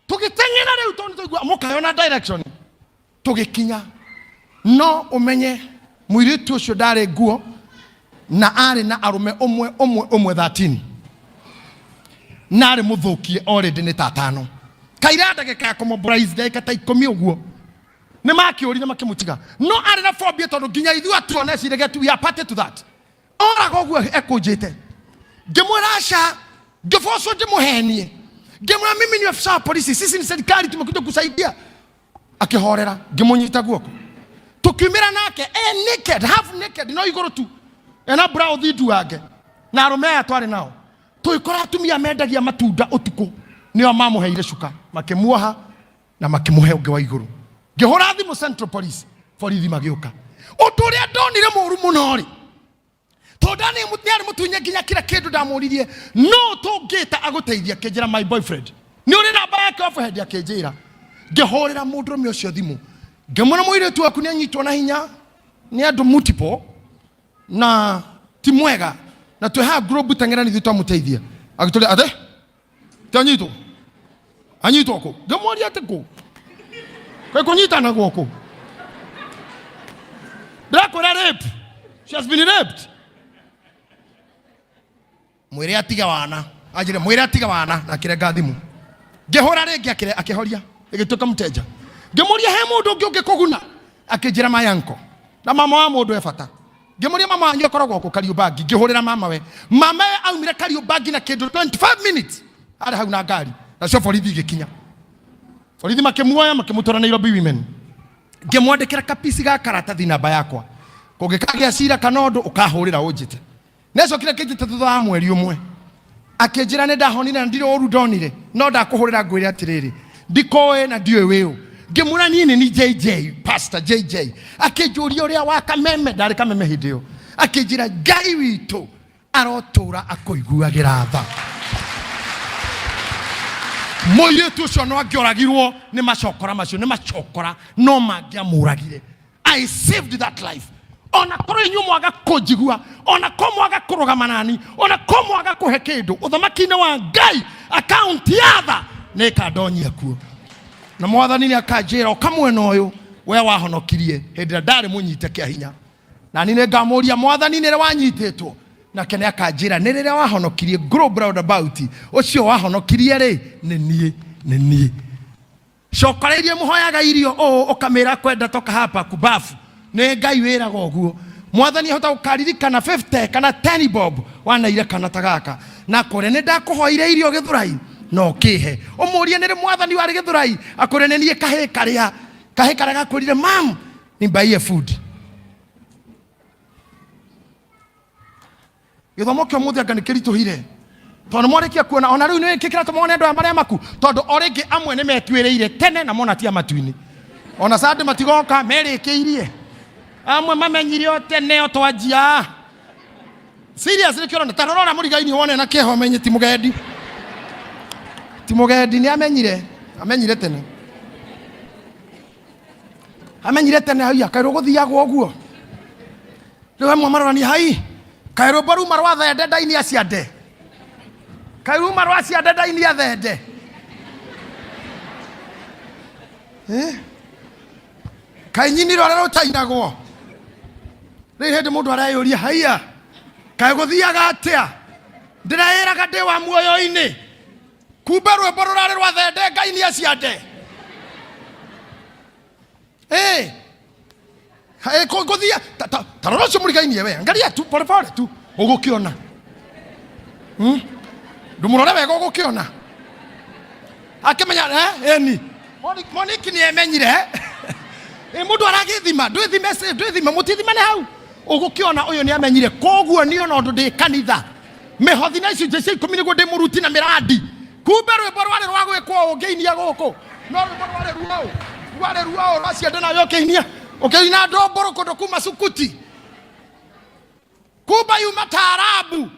Tũgĩteng'era rĩu tondũ tũigua mũkayo na direction. Tũgĩkinya, no ũmenye mũirĩtu ũcio ndarĩ nguo na arĩ na arũme ũmwe ũmwe ũmwe 13, na arĩ mũthũkie already nĩ ta atano. Kaira ndagĩka ya kũmobilize, ndagĩka ta 10 ũguo, nĩ makĩũrire makĩmũtiga. No arĩ na phobia tondũ nginya ithuĩ atuona eciragia tu we are party to that. Oraga ũguo ekũnjĩte. Ngĩmwĩra aca, ngĩbocwo ndĩmũhenie. Ngĩmwĩra, "Mimi ni afisa wa polisi, sisi ni serikali, tumekuja kusaidia." Akĩhorera. Ngĩmũnyita guoko, tũkiumĩra nake e naked, half naked, no igũrũ tu, ena blouse nduange. Na arũme aya twarĩ nao, tũgĩkora atumia mendagia matunda ũtukũ nĩo mamũheire cuka, makĩmuoha na makĩmũhe ũngĩ wa igũrũ. Ngĩhũra thimũ Central Police, borithi magĩũka. Ũndũ ũrĩa ndonire mũru mũno rĩ, tondũ nĩ arĩ mũtunye nginya kila kĩndũ. Ndamũririe, "No tũngĩta agũteithia?" Akĩnjĩra, "My boyfriend." "Nĩ ũrĩ namba yake off-head?" Akĩnjĩra. Ngĩhũrĩra mũndũrũme ũcio thimũ, ngĩmwĩra, "Mũirĩtu waku nĩ anyitwo na hinya nĩ andũ multiple na ti mwega, na twĩ haha Globe teng'era nithuĩ twamũteithia." Agĩtũria, "Atĩ ti anyitwo? Anyitwo kũ?" Ngĩmũria, "Atĩ kũ? Kwĩ kũnyitana gũkũ? Ndĩrakwĩra rape, she has been raped. Mwĩre atige wana." Anjĩre, "Mwĩre atige wana." Na akĩrenga thimũ. Ngĩhũra rĩngĩ, akĩhoria, ĩgĩtuĩka mteja. Ngĩmũria, "He mũndũ ũngĩ ũngĩkũguna?" Akĩnjĩra, "My uncle." Na mama wa mũndũ e bata. Ngĩmũria, "Mama wanyu akoragwo kũ?" "Kariũmbangi." Ngĩhũrĩra mama we. Mama we aumire Kariũmbangi na kĩndũ 25 minutes, arĩ hau na ngari. Nacio borithi igĩkinya, borithi makĩmuoya, makĩmũtwara Nairobi Women. Ngĩmwandĩkĩra kapisi ga karatathi, namba yakwa, kũngĩkagĩa cira kana ũndũ ũkahũrĩra ũnjĩte. Nĩacokire akĩnjĩta thutha wa mweri ũmwe, akĩnjĩra, "Nĩ ndahonire na ndirĩ ũru ndonire, no ndakũhũrĩra ngwĩre atĩrĩrĩ, ndikoĩ na ndiũĩ wĩũ." Ngĩmwĩra, "Niĩ nĩ ni JJ, Pastor JJ." Akĩnjũria ũrĩa wa Kameme, ndarĩ Kameme hĩndĩ ĩyo. Akĩnjĩra, "Ngai witũ." Arotũra akũiguagĩra tha. Mũirĩtu ũcio no angĩoragirwo nĩ macokora macio, nĩ macokora no mangĩamũragire. I saved that life. Ona korwo inyuĩ mwaga kũnjigua, ona korwo mwaga kũrũgama nani, ona korwo mwaga kũhe kĩndũ ũthamaki-inĩ wa Ngai, akaunti ya tha nĩ ĩkandonyia kuo. Na mwathani nĩ akanjĩra, ũka mwena ũyũ, we wahonokirie hĩndĩ ĩrĩa ndarĩ mũnyite kĩa hinya. Na niĩ nĩngamũria, mwathani, nĩ rĩ wanyitĩtwo? Nake nĩ akanjĩra, nĩ rĩrĩa wahonokirie Globe Roundabout, ũcio wahonokirie rĩ, nĩ niĩ, nĩ niĩ. Cokoreirie mũhoyaga irio ũũ, ũkamĩra kwenda toka hapa kubafu. Nĩ Ngai wĩraga ũguo. Mwathani ahota gũkaririkana 50 kana 10 bob wanaire kana ta gaka. Na akwĩre nĩ ndakũhoire irio Gĩthũrai na ũkĩhe. Ũmũrie nĩ rĩ mwathani warĩ Gĩthũrai, akwĩre nĩ niĩ kahĩĩ karĩa. Kahĩĩ karĩa gakwĩrire mam, nimbaiye food. Gĩthomo kĩa ũmũthĩ anga nĩ kĩritũhire, tondũ nĩ mwarĩkia kuona ona rĩu nĩ kĩ kĩratũma wone andũ aya marĩa maku, tondũ o rĩngĩ amwe nĩ metuĩrĩire tene na mona ti a matu-inĩ, ona Sunday matigoka merĩkĩirie, amwe mamenyire o tene o twanjia serious. Nĩkĩo ũrona ta rora ũrĩa mũrigaini wone na kĩeha, ũmenye ti mũgendi, ti mũgendi, nĩ amenyire, amenyire tene, amenyire tene. Haiya, kaĩ rũgũthiagwo ũguo rĩu? Amwe marorania, hai, kaĩ rwĩmbo ruma rwa thende ndaini aciande, kaĩ ruma rwa ciande ndaini athende. Eh? Kaĩ nyini rũrĩa rũtainagwo rĩu? Hĩndĩ mũndũ areyũria, haiya, kaĩ gũthiaga atĩa? Ndĩreĩraga ndĩ wa muoyo-inĩ, kumbe rwĩmbo rũrarĩ rwa thende ngai nĩ aciande. Eh, eh, ngũthia ta rora ũcio mũrigainie we, angalia tu polepole tu ũgũkĩona. Ndũmũrore wega ũgũkĩona akĩmenya, eh, eni Moniki nĩ emenyire. Ĩ mũndũ aragĩthima, ndwĩthime ndwĩthime, mũtithimane hau ũgũkĩona ũyũ nĩ amenyire. Koguo niĩ ona ũndũ ndĩ kanitha, mĩhothi na icunjĩ cia ikũmi nĩguo ndĩmũruti na mĩrandi, kumbe rwĩmbo rwarĩ rwa gwĩkwo ũngĩinia gũkũ, no rwĩmbo rwarĩ ruo rwarĩ ruo rwa ciende nawe ũkĩinia, ũkĩina ndũmbũrũ kũndũ kuma sukuti, kumba yuma taarabu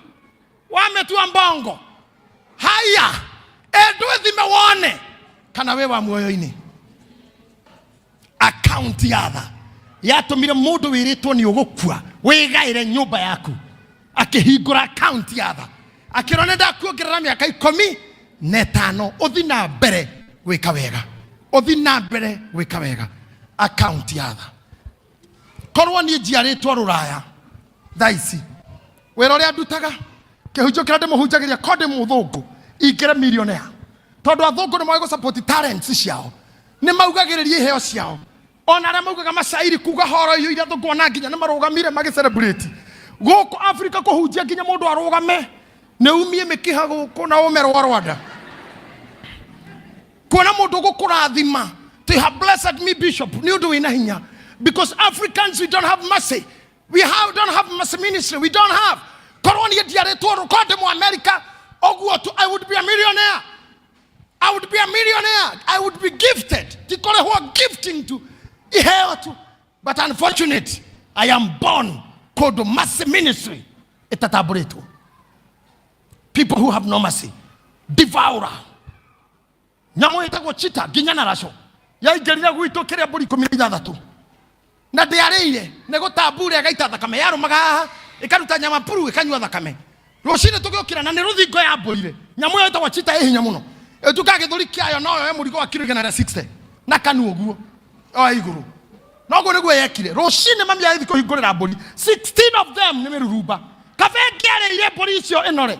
wametua mbongo. Haya, endwĩthime wone kana wĩ wa muoyo-inĩ. Akaunti ya tha yatũmire mũndũ wĩrĩtwo nĩ ũgũkua wĩgaĩre nyũmba yaku akĩhingũra akaunti ya tha, akĩrwo nĩ ndakuongerera mĩaka 15 ũthi na mbere gwĩka wega, ũthi na mbere gwĩka wega. Akaunti ya tha. Korwo niĩ njiarĩtwo rũraya thaa ici, wĩra ũrĩa ndutaga, kĩhunjio kĩrĩa ndĩmũhunjagĩria, ko ndĩ mũthũngũ ingĩre millionaire, tondũ athũngũ nĩ moĩ gũsupport talents ciao, nĩ maugagĩrĩria iheo ciao. Ona arĩa maugaga macairi kuga horo iyũire athũngũ, ona nginya nĩ marũgamire magĩ celebrate. Gũkũ Afrika kũhunjia nginya mũndũ arũgame nĩ umie mĩkiha gũkũ na ũme rwa Rwanda kuona mũndũ ũgũkũrathima. They have blessed me, bishop, nĩ ũndũ wĩna hinya, because Africans, we don't have mercy. We don't have mercy ministry. We don't have. Korwo niĩ ndiarĩtwo, korwo ndĩ mu America ũguo tu, I would be a millionaire. I would be a millionaire. I would be gifted. Ti kũrĩhwo, gifting tu, iheo tu. But unfortunate, I am born kũndũ mercy ministry ĩtatambũrĩtwo. People who have no mercy. Devourer. Nyamũ ĩtagwo cheetah nginya na raco yaingĩrire gwitũ kĩrĩa mbũri 16 na ndĩarĩire, nĩ gũtambura ĩgaita thakame, yarũmaga haha ĩkaruta nyama puru, ĩkanyua thakame. Rũcinĩ tũgĩũkĩra na nĩ rũthingo yambũire. Nyamũ ĩyo ĩtagwo cheetah ĩ hinya mũno, ĩtuĩkaga gĩthũri kĩayo no yoe mũrigo wa kiro 160 na kanua ũguo oe igũrũ. Noguo nĩguo yekire rũcinĩ, mami agĩthiĩ kũhingũrĩra mbũri 16 of them nĩ mĩrurumba. Kabe ngĩarĩire mbũri icio ĩnore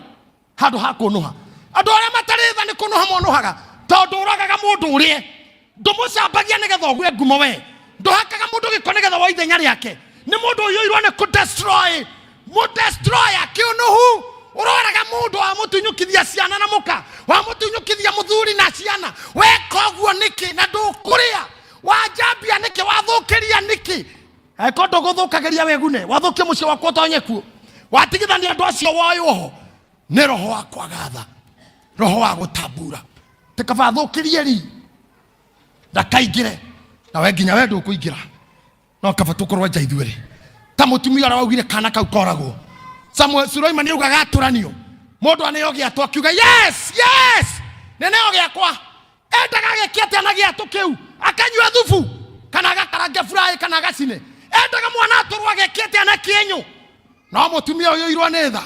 handũ ha kũnũha. Andũ arĩa matarĩ tha nĩ kũnũha monũhaga, tondũ ũragaga mũndũ ũrĩe, ndũmũcambagia nĩgetha ũgwe ngumo, we ndũhakaga mũndũ gĩko nĩgetha wa ithenya rĩake. Nĩ mũndũ ũiyũirwo nĩ kũdestroy, mũdestroyer kĩũnũhu. Ũroraga mũndũ wamũtunyũkithia ciana na mũka, wamũtunyũkithia mũthuri na ciana, weka ũguo nĩkĩ na ndũkũrĩa? Wanjambia nĩkĩ? Wathũkĩria nĩkĩ? Angĩkorwo ndũgũthũkagĩria wĩgune, wathũkie mũciĩ waku ũtonye kuo, watigithania andũ acio woywo ho nĩ roho wa kwaga tha, roho wa gũtambura. Tĩ kaba athũkĩrie ri ndakaingĩre nawe, nginya we ndũkũingĩra, no kaba tũkorwo nja ithuerĩ, ta mũtumia ũrĩa waugire kana kau koragwo. Samuel Suleiman augaga atũranio mũndũ aneo gĩatũ akiuga yes yes nĩneo gĩakwa endaga agĩke atĩa na gĩatũ kĩu akanyua thubu kana agakarange fry kana agacine endaga mwana atũrwo agĩke atĩa na kĩenyũ no mũtumia ũyũ irwo nĩ tha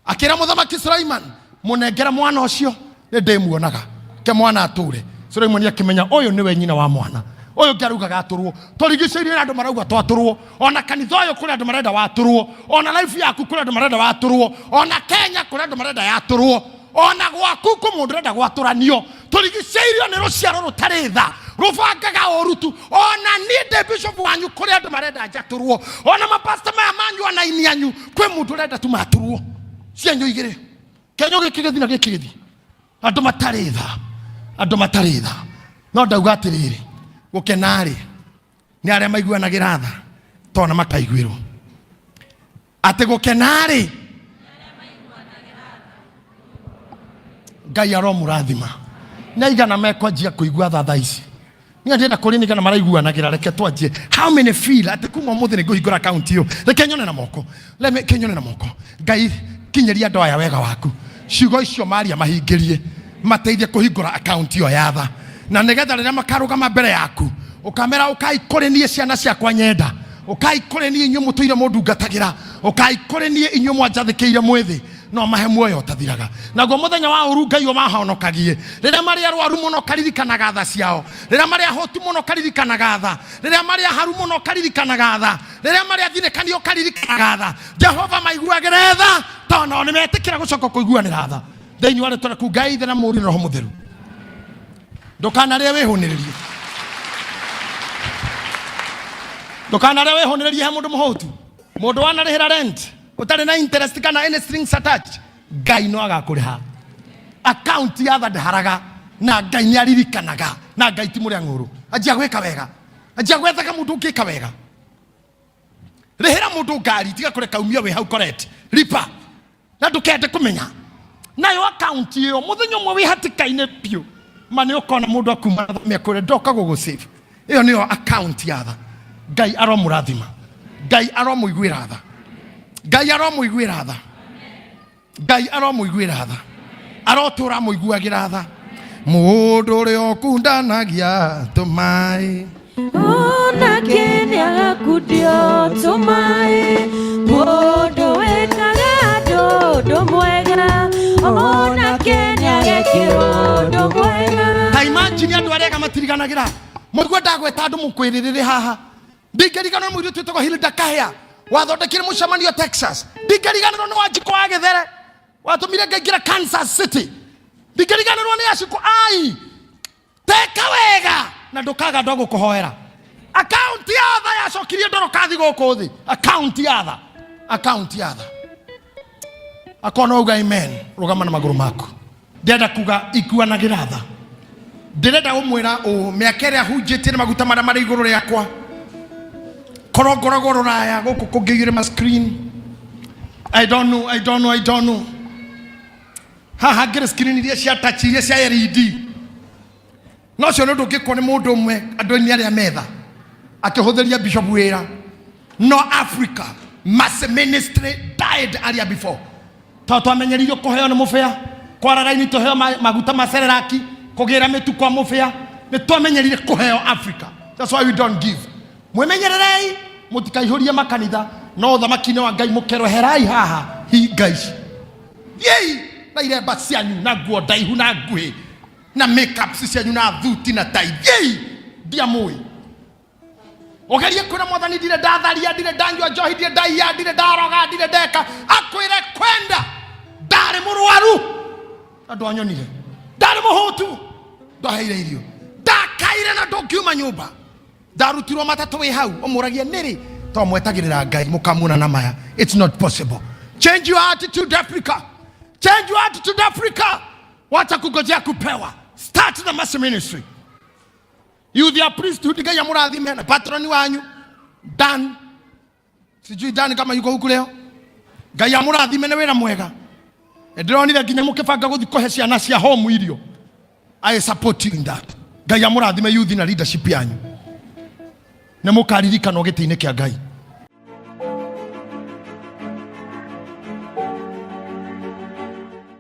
akĩra mũthamaki Suleiman mũnengere mwana ũcio nĩ ndĩmuonaga ke mwana atũre Suleiman akĩmenya ũyũ nĩwe nyina wa mwana ũyũ ũngĩ araugaga atũrwo tũrigicĩirie na andũ marauga twatũrwo ona kanitha ũyũ kũrĩ andũ marenda watũrwo ona life yaku kũrĩ andũ marenda watũrwo ona Kenya kũrĩ andũ marenda yatũrwo ona gwaku kũ mũndũ ũrenda gwatũranio tũrigicĩirio nĩ rũciaro rũtarĩ tha rũbangaga ũru tu ona niĩ ndĩ bishop wanyu kũrĩ andũ marenda njatũrwo ona mapasta maya manyu ona ini anyu kwĩ mũndũ ũrenda tu matũrwo cianyu igĩrĩ kĩenyũ gĩkĩ gĩthi na gĩkĩ gĩthi andũ matarĩ tha andũ matarĩ tha no ndauga atĩrĩrĩ gũkena-rĩ nĩ arĩa maiguanagĩra tha tondũ nĩ makaiguĩrwo atĩ gũkena-rĩ ngai aromũrathima nĩ aigana mekwanjia kũigua tha thaa ici niĩ ndĩrenda kũria nĩ aigana maraiguanagĩra reke twanjie how many feel atĩ kuma ũmũthĩ nĩ ngũhingũra akaunti ĩyo reke nyone na moko reke nyone na moko ngai kinyĩria andũ aya wega waku ciugo icio maria mahingĩrie mateithie kũhingũra akaunti ĩyo ya tha na nĩgetha rĩrĩa makarũgama mbere yaku ũkamera ũkai kũrĩ niĩ ciana ciakwa nyenda ũkai kũrĩ niĩ inyuĩ mũtũire mũndungatagĩra ũkai kũrĩ niĩ inyuĩ mwanjathĩkĩire mwĩthĩ no mahe muoyo ũtathiraga naguo mũthenya wa ũru ngai ũmahonokagie rĩrĩa marĩ arwaru mũno karirikanaga tha ciao rĩrĩa marĩ ahũtu mũno karirikanaga tha rĩrĩa marĩ aharu mũno karirikanaga tha rĩrĩa marĩ athinĩkani ũkaririkanaga tha jehova maiguagĩre tha tondũ nao nĩmetĩkĩra gũcoka kũiguanĩra tha thĩinĩ wa rĩtwa rĩaku ngai ithe na mũriũ na roho mũtheru ndũkanarĩe wĩhũnĩrĩrie ndũkanarĩe wĩhũnĩrĩrie he mũndũ mũhũtu mũndũ wanarĩhĩra rent ũtarĩ na interest kana any strings attached ngai no agakũrĩha account ya tha ndĩharaga na ngai nĩ aririkanaga na ngai ti mũrĩa ng'ũrũ anjia gwĩka wega anjia gwethaga mũndũ ũngĩka wega rĩhĩra mũndũ ngari tiga kũreka umio wĩ hau correct ripa na ndũkende kũmenya nayo akaunti ĩyo mũthenya ũmwe wĩ hatĩka-inĩ biũ ma nĩ ũkona mũndũ akuma thome akwĩre ndoka gũgũsave ĩyo nĩyo akaunti ya tha ngai aromũrathima ngai aromũiguĩra tha ngai aromũiguĩra tha ngai aromũiguĩra tha arotũra mũiguagĩra tha mũndũ ũrĩa ũkundanagia tũmaĩ Onake nĩagakundio tũmaĩ mũndũ wĩkaga andũ ũndũ mwega onake nĩagekĩrwo ũndũ mwega ta imagine andũ arĩa ega matiriganagĩra mũigua ndagweta andũ mũkwĩrĩrĩrĩ haha ndingĩriganĩrwo mũirĩtu wĩtagwo Hilda Kahĩa wathondekire mũcemanio Texas ndingĩriganĩrwo nĩ Wanjikũ wa Gĩthere watũmire ngaingĩra Kansas City ndingĩriganĩrwo nĩ Acikũ ai teka wega na ndũkaga andũ a gũkũhoera akaunti ya tha yacokirie ndorokathi gũkũ thĩ akaunti ya tha akaunti ya tha akona uga amen rũgama na magũrũ maku ndĩrenda kuga iguanagĩra tha ndĩrenda gũmwĩra ũũ mĩaka ĩrĩa hunjĩtie na maguta marĩa marĩ igũrũ rĩakwa korwo ngoragwo rũraya gũkũ kũngĩiyũre ma screen I don't know, I don't know, I don't know. Haha ngĩrĩ screen iria cia touch iria cia LED no ũcio nĩ ũndũ ũngĩkwo nĩ mũndũ ũmwe andũ-inĩ arĩa metha akĩhũthĩria bishop wĩra no Africa mass ministry died earlier before tondũ twamenyeririo kũheo nĩ mũbĩa kwara raini tũheo maguta ma sereraki kũgĩra mĩtu kwa mũbĩa nĩ twamenyerire kũheo Africa that's why we don't give mwĩmenyererei mũtikaihũrie makanitha no ũthamaki-inĩ wa Ngai mũkerwo herai haha hinga ici thiĩi na iremba cianyu na nguo ndaihu na nguhĩ na makeups cianyu na thuti na tai thiĩi ndiamũĩ ugerie kwĩra mwathani ndirĩ ndatharia ndirĩ ndanyua njohi ndirĩ ndaiya ndirĩ ndaroga ndirĩ ndeka akwĩre kwenda ndarĩ mũrwaru na ndwanyonire ndarĩ mũhũtu ndwaheire irio ndakaire na ndũngiuma nyũmba ndarutirwo matatũ wĩ hau ũmũragia nĩrĩ to mwetagĩrĩra ngai mũkamuona na maya it's not possible change your attitude Africa change your attitude Africa wacha kungojea kupewa start the mass ministry youth ya priesthood ngai amũrathime na patroni wanyu Dan sijui Dan kama yuko huku leo ngai amũrathime nĩ wĩra mwega ndĩronire nginya mũkĩbanga gũthiĩ kũhe ciana cia home irio I support you in that ngai amũrathime youth na leadership yanyu nĩ mũkaririkanwo gĩtĩ-inĩ kĩa ngai